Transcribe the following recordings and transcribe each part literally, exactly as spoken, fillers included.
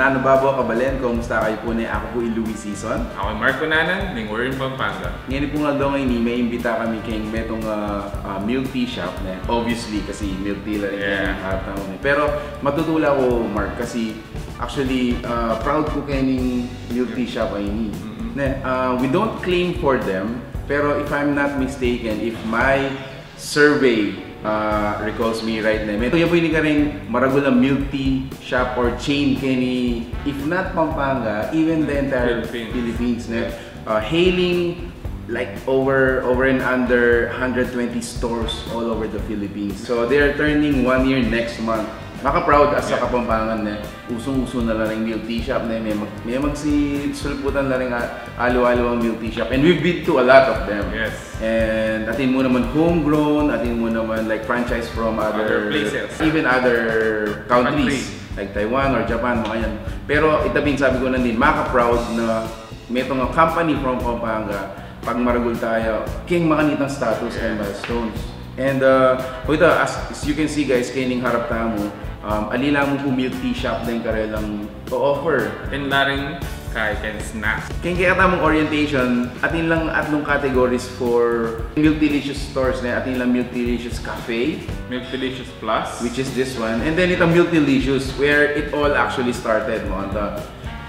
Ano ba, kabalen, kumusta kayu pu ne? Aku pu i Louis Sison. Aku i Mark Cunanan, ning Warren, Pampanga. Ngeni pung aldo ngeni, meimbita kami keng metung a, ah, milk tea shop, ne? Obviously, kasi milk tea la rin keng harap tamu, ne? Pero matutula ku, Mark, kasi actually, ah, proud ku kening milk tea shop a ini. Ne? Ah, we don't claim for them, pero if I'm not mistaken, if my survey, ah, recalls me right, ne, metung ya pu ini karing maragul a milk tea shop or chain keni, if not Pampanga, even the entire Philippines, ne? Ah, hailing, like, over, over and under hundred twenty stores all over the Philippines. So they are turning one year next month. Maka-proud as a Kapampangan, ne? Usung-usu na la ring milk tea shop, ne? Mie mag-, mie magsisulputan la ring a-, alu-alu a milk tea shop. And we've been to a lot of them. Yes. And atin mu naman homegrown, atin mu naman, like, franchise from other, even other countries, like Taiwan or Japan, mga yan. Pero ita pin, sabi ku nandin, maka-proud na metung a company from Pampanga, pagmaragul taya keng makanitang status and milestones. And, uh, oita, as, as you can see, guys, kening harap tamu, um, ali la mu pu milk tea shop deng karelang o-offer. And la ring kaya keng snacks. Keng kekatamung orientation, atin lang atlung categories for Milk Delicious stores, ne? Atin lang Milk Delicious Cafe, Milk Delicious Plus, which is this one, and then itang Milk Delicious, where it all actually started, no? Anta,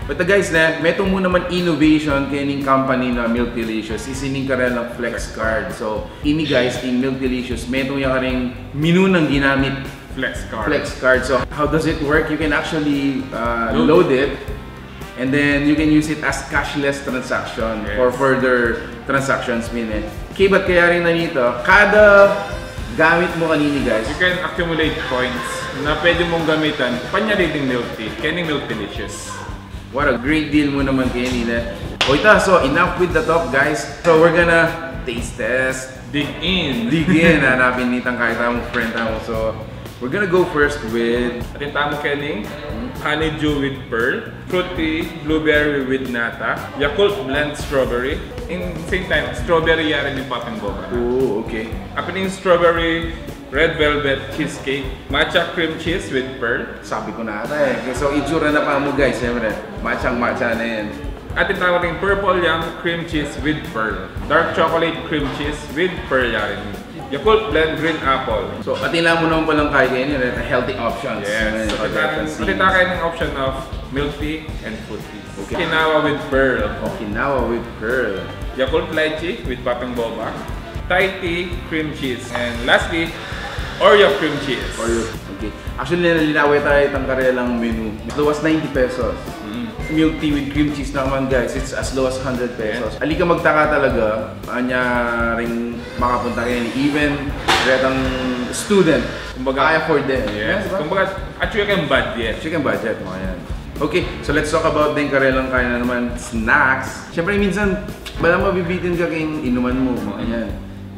but the guys, ne, metung mu naman innovation kening company na Milk Delicious is ining karelang flex card. So ini, guys, ing Milk Delicious, metung ya karing menu nang ginamit flex card. Flex card. So how does it work? You can actually, uh, load it, and then you can use it as cashless transaction for further transactions, mine. Kaybat kaya rin na nito, kada gamit mu kanini, guys, you can accumulate points na pwede mung gamitan panyali ding milk tea, kening Milk Delicious. What a great deal mu naman keni, ne? Oita, so enough with the talk, guys. So we're gonna taste test. Dig in. Dig in, hanapin nitang kaya tamu, friend tamu. So we're gonna go first with, atin tamu kening honeydew with pearl, fruity blueberry with nata, Yakult blend strawberry, in same time strawberry ya rin ing popping boba. Oh, okay. Atin ing strawberry red velvet cheesecake, matcha cream cheese with pearl. Sabi ku na ata e. So itsura na pa mu, guys, siyempre, matchang-matcha na yan. Atin tamu ring purple yam cream cheese with pearl, dark chocolate cream cheese with pearl ya rin, Yakult blend green apple. So atin la mu naman palang kaya keni, right? Healthy options. Yes. So atin tamu ring option of milk tea and fruit tea. Okay. Okinawa with pearl. Okinawa with pearl. Yakult lychee with popping boba, Thai tea cream cheese, and lastly, Oreo cream cheese. Oreo. Okay. Actually, nalinawe taya itang karelang menu. As low as ninety pesos. Mm. Milk tea with cream cheese naman, guys, it's as low as hundred pesos. Ali ka magtaka talaga, anya ring makapunta keni, even retang student, kumbaga, kaya afford din. Yes. Diba? Kumbaga, at saka keng budget. At saka keng budget, mga yan. Okay, so let's talk about deng karelang kaya na naman, snacks. Siyempre, minsan, bala mabibitin ka keng inuman mu, mga yan.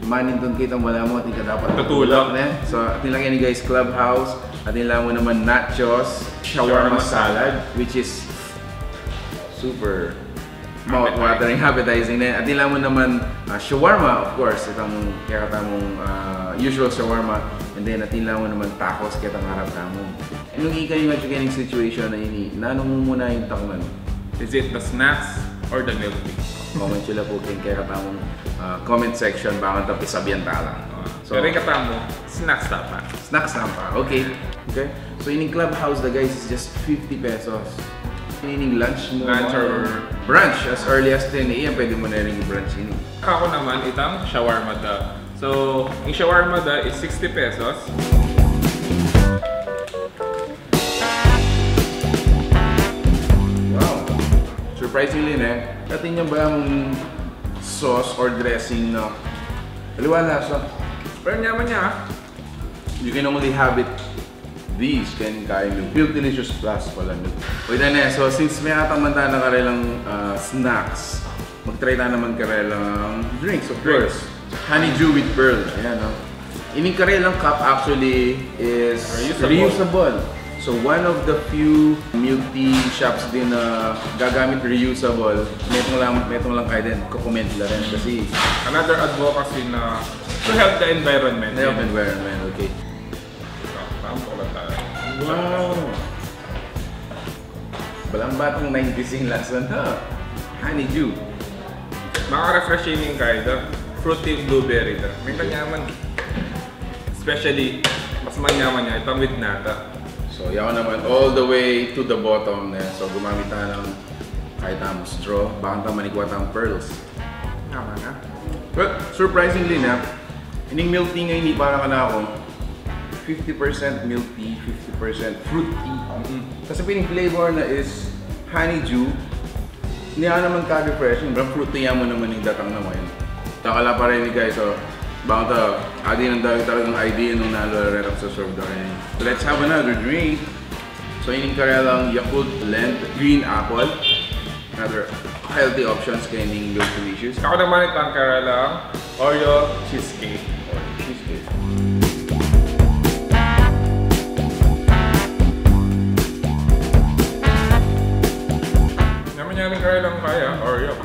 Manintun ka, itang bala mu, atin ka dapat tutulak, ne? So atin la keni, guys, Clubhouse, atin la mu naman nachos, shawarma salad, which is super mouth-watering, appetizing, ne? Atin la mu naman, ah, shawarma, of course, itang kekatamung, ah, usual shawarma, and then atin la mu naman tacos ketang harap tamu. Nung ikayu ngan atyu keng situation a ini, nanu mu muna ing takman? Is it the snacks or the milk tea? Comment yu la pu keng kekatamung, ah, comment section, bakanta pisabyan tala. Ah, so, pero kekatamu, snacks tapa. Snacks tapa, okay. Okay. So ining Clubhouse da, guys, is just fifty pesos. Ining lunch mu, lunch or brunch, as early as ten a.m. pwede mu na ring i-brunch ini. Aku naman, itang shawarma da. So ing shawarma da is sixty pesos. Wow. Surprisingly, ne, atin yang bala mung sauce or dressing, no? Aliwa lasa. Pero nyaman ya, ah. You can only have it these keng kaya Milk Delicious Plus pala, no? Oita, ne, so since mekataman tana karelang, ah, snacks, mag-try ta naman karelang drinks, of course. Honeydew with pearl. Ayan, no? Ining karelang cup actually is reusable. So one of the few milk tea shops din na gagamit reusable. Metung lang, metung lang kaya din, ko-comment la rin kasi another advocacy na to help the environment. Help environment, okay. Tampo lang tayo. Wow! Batang nineties ing lasa na. Honeydew. Maka-refreshing ing kaya da. Fruity blueberry da. Makanyaman. Especially, mas manyaman ya itang with nata. So, yaku naman all the way to the bottom na. So, gumamit tamu ng kahit anong straw. Baka naman ikuha tayong pearls. Tama na. But, surprisingly na, ining milk tea ngeni para kanaku, fifty percent milk tea, fifty percent fruit tea. Mm-mm. Kasi pin flavor na is honeydew, niya naman ka-refreshing, parang fruit tea mu naman ing datang na ngayon. Takala pa rin ni guys, so, baka ta, adi ng dami talagang idea nung nalo rin sa serve doon. Let's have another drink. So, ining karelang Yakult Blend Green Apple. Another healthy options kaya ning Milk Delicious. Ako naman itang karelang Oreo cheesecake. Oreo cheesecake. Naman yan ang karelang kaya, Oreo.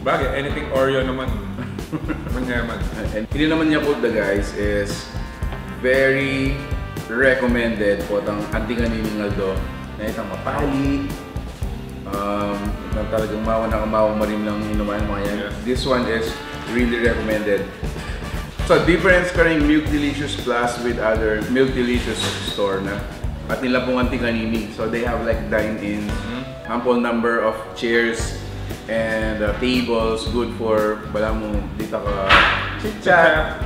Bagay, anything Oreo naman. Manyaman. And ini naman Yakult da, guys, is very recommended potang anti-kanining aldo. Na itang mapali, um, itang talagang mawa na kamawa marimlang inuman, mga yan. Yeah. This one is really recommended. So, difference karing Milk Delicious Plus with other Milk Delicious store na. At nila pong anti-kanini. So, they have, like, dine-ins. Mhm. Ample number of chairs and, uh, tables, good for, bala mu, dita ka chit-chat.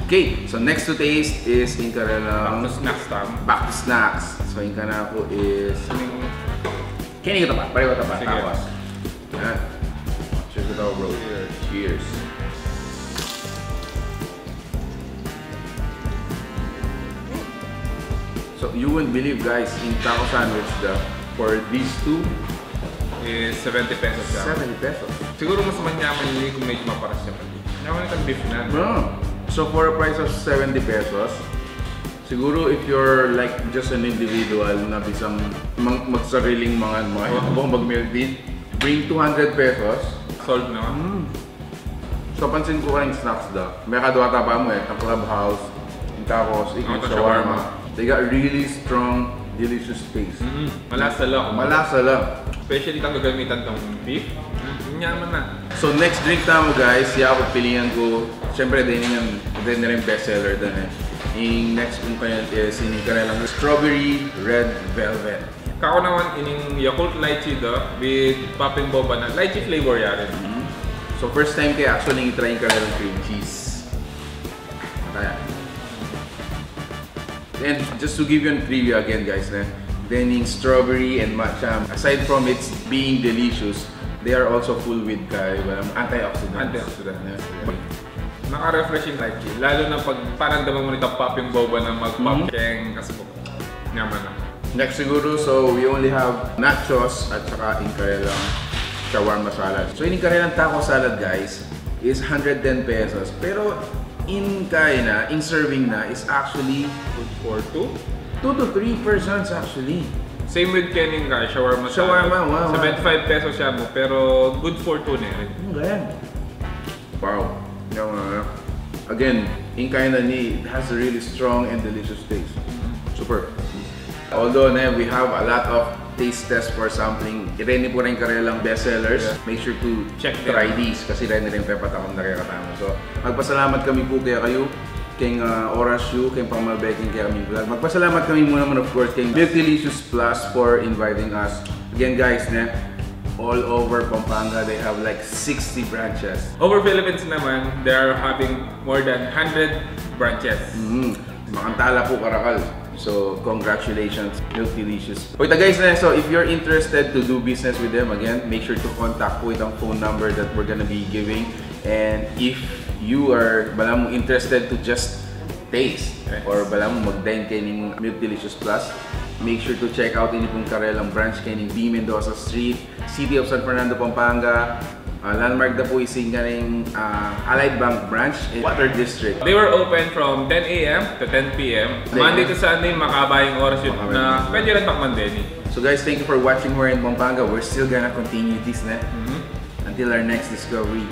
Okay, so next to taste is ing karelang Back to snacks tamu. Back to snacks. So, ing kanaku is, Sining kini kita pa, pareho ta pa. Sige. Tapos, yan. Cheers kita, bro. Cheers. Cheers. So, you wouldn't believe, guys, ing taco sandwich da for these two is seventy pesos siya. Seventy pesos. Siguro mas manyaman ini kung medyo maparas siya pati. Manyaman itang beef na. No. So, for a price of seventy pesos, siguro if you're, like, just an individual na bisang mang-, magsariling mga, mga Oh. Mag-milk tea, bring two hundred pesos. Solve na. Mm. So, pansin ku ing snacks da. May kadwa ta pa mu e, ing Clubhouse, ing tacos, ing shawarma. Shawarma. They got really strong, delicious taste. Mm-mm. Malasa la. Malasa la. Especially kung gagamitan tang beef. Mm, manyaman na. So, next drink tamu, guys, yaku pilian ku. Siyempre, deni rin, deni rin best seller da e. Ing next kung kaya is ing karelang strawberry red velvet. Kaku naman ining Yakult Lychee da with popping boba na. Lychee flavor ya rin. Mhm. So, first time ku actually i-try ing karelang cream cheese. Kaya. And just to give you a preview again, guys, ne? Then ing strawberry and matcha, aside from its being delicious, they are also full with kay, well, antioxidants. Antioxidant. Yeah. Maka-refreshing lychee. Lalo na pag pakiramdaman mu itang popping boba na mag-pop Mhm. keng kasbuk. Manyaman na. Next siguro, so we only have nachos at saka ing karelang shawarma salad. So, ing karelang taco salad, guys, is hundred ten pesos. Pero ing kaya na, ing serving na is actually good for two? Two to three persons actually. Same with keni, kaya shawarma salad. Shawarma, wow, wow. Seventy-five pesos siya mu, pero good for two na rin. Ang galing. Wow. Yan, uh, again, ing kaya na ini, it has a really strong and delicious taste. Super. Although, ne, we have a lot of taste test for sampling. Reni pu rin karelang best sellers. Yeah. Make sure to check them. Try these kasi reni rin pepatakam na kaya katamu. So, magpasalamat kami pu kaya kayu, keng, uh, oras yu, keng pamabeking kaya kami vlog. Magpasalamat kami mu naman, of course, keng Milk Delicious Plus for inviting us. Again, guys, ne, all over Pampanga, they have, like, sixty branches. Over Philippines naman, they are having more than hundred branches. Mhm. Makantala pu, karakal. So, congratulations, Milk Delicious. Wait, guys, ne, so if you're interested to do business with them, again, make sure to contact pu itang phone number that we're gonna be giving. And if you are, bala mu, interested to just taste, yes, or bala mu mag-dine keni Milk Delicious Plus, make sure to check out ini pung karelang branch keni B Mendoza Street, City of San Fernando, Pampanga. Ah, landmark da pu ising keni, ah, Allied Bank branch in Water District. They were open from ten A M to ten P M. Monday to Sunday, makaba ing oras yu na pwede rin takman deni. So guys, thank you for watching. We're in Pampanga. We're still gonna continue this, ne? Mhm. Until our next discovery.